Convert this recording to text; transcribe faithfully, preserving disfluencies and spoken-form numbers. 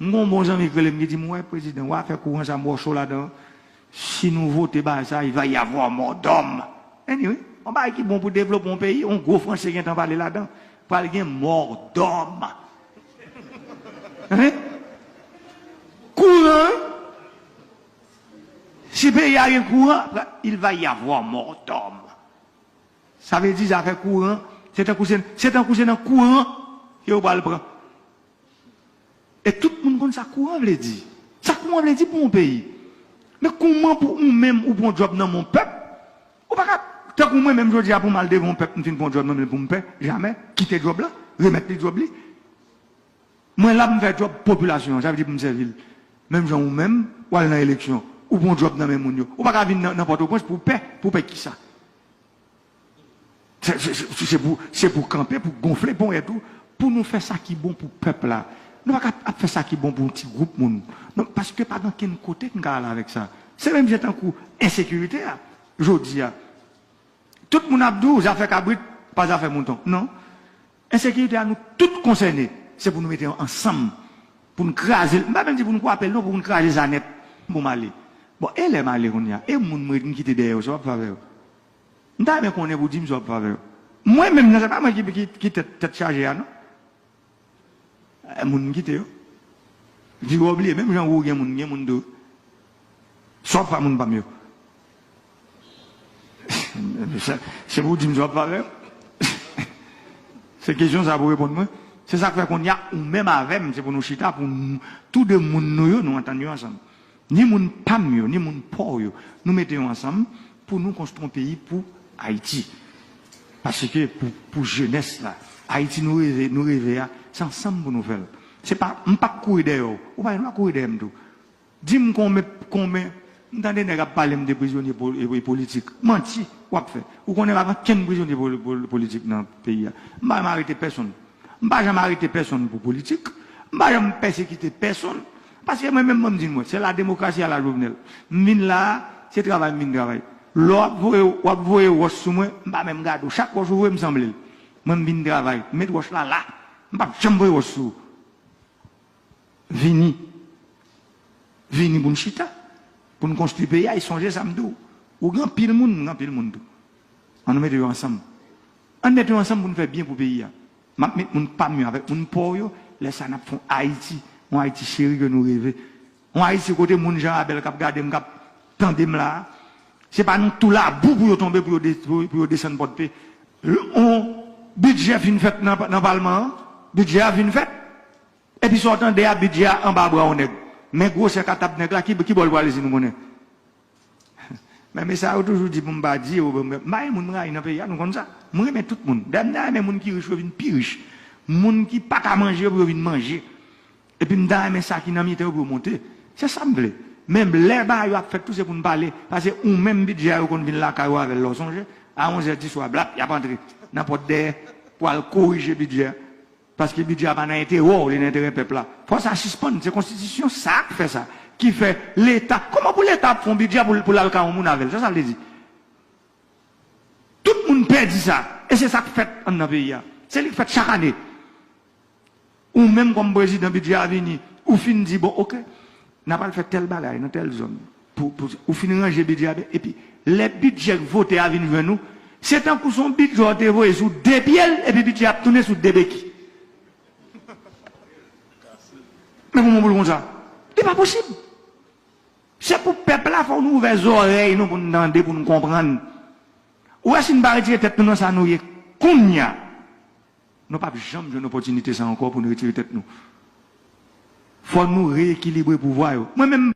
M gen yon bon zanmi ki rele m ki di m, "Wè, prezidan, w a fè kouran sa, m wè w cho ladan. Si nou vote bagay sa, il va y avoir mort d'homme." Anyway, yon bagay ki bon pou devlope yon peyi, yon gwo franse gentan pale ladan. Pral gen mort d'homme. Hein? Kouran, wi. Si peyi a gen kouran, il va y avoir mort d'homme. Sa vle di zafè kouran, se tankou se, se tankou se nan kouran ke yo pral pran. E tout moun konn sa kouran vle di. Sa kouran vle di pou yon peyi. Men kouman pou ou menm ou pran djòb nan men yon pèp? Ou pa ka, tankou mwen menm jodi a pou m al devan yon pèp, m fin pran djòb nan men l pou m pè, jamè, kite djòb la, remèt li djòb li. Mwen la pou m fè djòb popilasyon an, sa vle di pou m sèvi l. Menm jan ou menm, w al nan eleksyon, ou pran djòb nan men moun yo. Ou pa ka vin nan, nan Pòtoprens pou w pè, pou w pè kisa? Se, se, se, se pou, se pou kanpe, pou gonfle ponyèt ou, pou nou fè sa ki bon pou pèp la. Nou pa ka ap fè sa ki bon pou yon ti gwoup moun. Non, paske pa gen okenn kote n ka al avèk sa. Se menm jan tankou ensekirite a, jodi a. Tout moun ap di w zafè kabrit, pa zafè mouton. Non. Ensekirite a, nou tout konsène. Se pou nou mete ansanm, pou n kraze l. M pa menm di pou n kwape l, non, pou n kraze sa nèt, pou m ale. Bon, e lè m ale kounye a? E moun mwen m kite dèyè yo, sa w ap fè avè yo? M ta renmen konnen pou di m sa w ap fè avè yo. Mwen menm nan, se pa mwen ki, ki, ki tèt, tèt chaje a, non. E moun m kite yo. Vire w bliye, menm jan ou gen moun, gen moun tou. Sa w ap fè a moun pa m yo? Se, se pou w di m sa w ap fè avè yo. Se kesyon sa pou w reponn mwen. Se sa k fè kounye a, ou menm avè m, se pou nou chita, pou nou, tou de moun nou yo, nou antann yo ansanm. Ni moun pa m yo, ni moun pa w yo, nou mete yo ansanm pou nou konstwi yon peyi pou Ayiti. Paske pou, pou jenès la, Ayiti nou reve, nou reve a, se ansanm pou nou fè l. Se pa, m p ap kouri dèyè w, ou pa gen dwa kouri dèyè m tou. Di m konbyen, konbyen, m tande nèg ap pale m de prizonye po-, e, e, politik. Manti w ap fè. Ou konnen pa gen okenn prizonye poli-, poli-, politik nan peyi a. M pa janm arete pèsonn. M pa janm arete pèsonn pou politik. M pa janm pèsekite pèsonn. Paske mwen menm, mwen m di nou, se la demokrasi a la Jovenel. M vin la a, se travay m vin travay. Lè w ap voye, w ap voye wòch sou mwen, m pa menm gade w. Chak wòch ou voye m sanble l. Mwen m vin travay. M met wòch la la. M p ap janm voye wòch sou ou. Vini. Vini pou n chita. Pou n konstwi peyi a, e sonje sa m di w. Ou gen anpil moun, m gen anpil moun tou. Ann nou mete yo ansanm. Ann mete yo ansanm pou n fè byen pou peyi a. M ap met moun pa m yo avèk moun pa w yo. Lè sa n ap fè yon Ayiti. Yon Ayiti cheri ke nou reve. Yon Ayiti kote moun jan Abèl k ap gade m, k ap tande m la a. Se pa nan tou labou pou yo tonbe, pou yo de-, pou, pou yo desann Pòdpe. Yon bidjè fin fèt nan, nan palman an. Bidjè a fin fèt. Epi sa w tande a, bidjè a anba bra yon nèg. Men gwosè katab nèg la, ki, ki bò l prale si nou konnen? Men mesye sa yo toujou di pou m pa di yo, m pa gen moun m rayi nan peyi a, nou konn sa. Mwen renmen tout moun. Dayè m ta renmen moun ki rich yo vin pi rich. Moun ki pa ka manje yo pou yo vin manje. Epi m ta renmen sa ki nan mitan yo pou yo monte. Se sa m vle. Men lè bagay yo ap fèt tou se pou n pale. Paske ou menm bidjè a yo konn vin lakay ou avè l lè w sonje. A onzè di swa, blap, y ap antre nan pòt dèyè pou al korije bidjè a. Paske bidjè a pa nan enterè w, li nan enterè pèp la. Fò sa sispann, se konstitisyon sa k fè sa. Ki fè Leta, kòman pou Leta ap fè yon bidjè pou, pou l al kay yon moun avè l? Sa sa vle di? Tout moun pèdi sa. E se sa k fèt anndan peyi a. Se li k fèt chak ane. Ou menm kòm prezidan, bidjè a vini, ou fin di, bon, oke, n a pral fè tèl bagay nan tèl zòn. Pou, pou, ou fin ranje bidjè a, epi lè bidjè k vote a vin jwenn ou, se tankou se yon bidjè w te voye sou de pye l, epi bidjè a ap tounen sou de beki. Men kòman pou l konsa? Li pa posib. Se pou pèp la, fò nou ouvè zòrèy nou pou n tande, pou n konprann. Ou wè, si n pa retire tèt nou nan sa nou ye kounye a, nou p ap janm jwenn opòtinite sa ankò pou n retire tèt nou. Fò nou reyekilibre pouvwa yo. Mwen menm,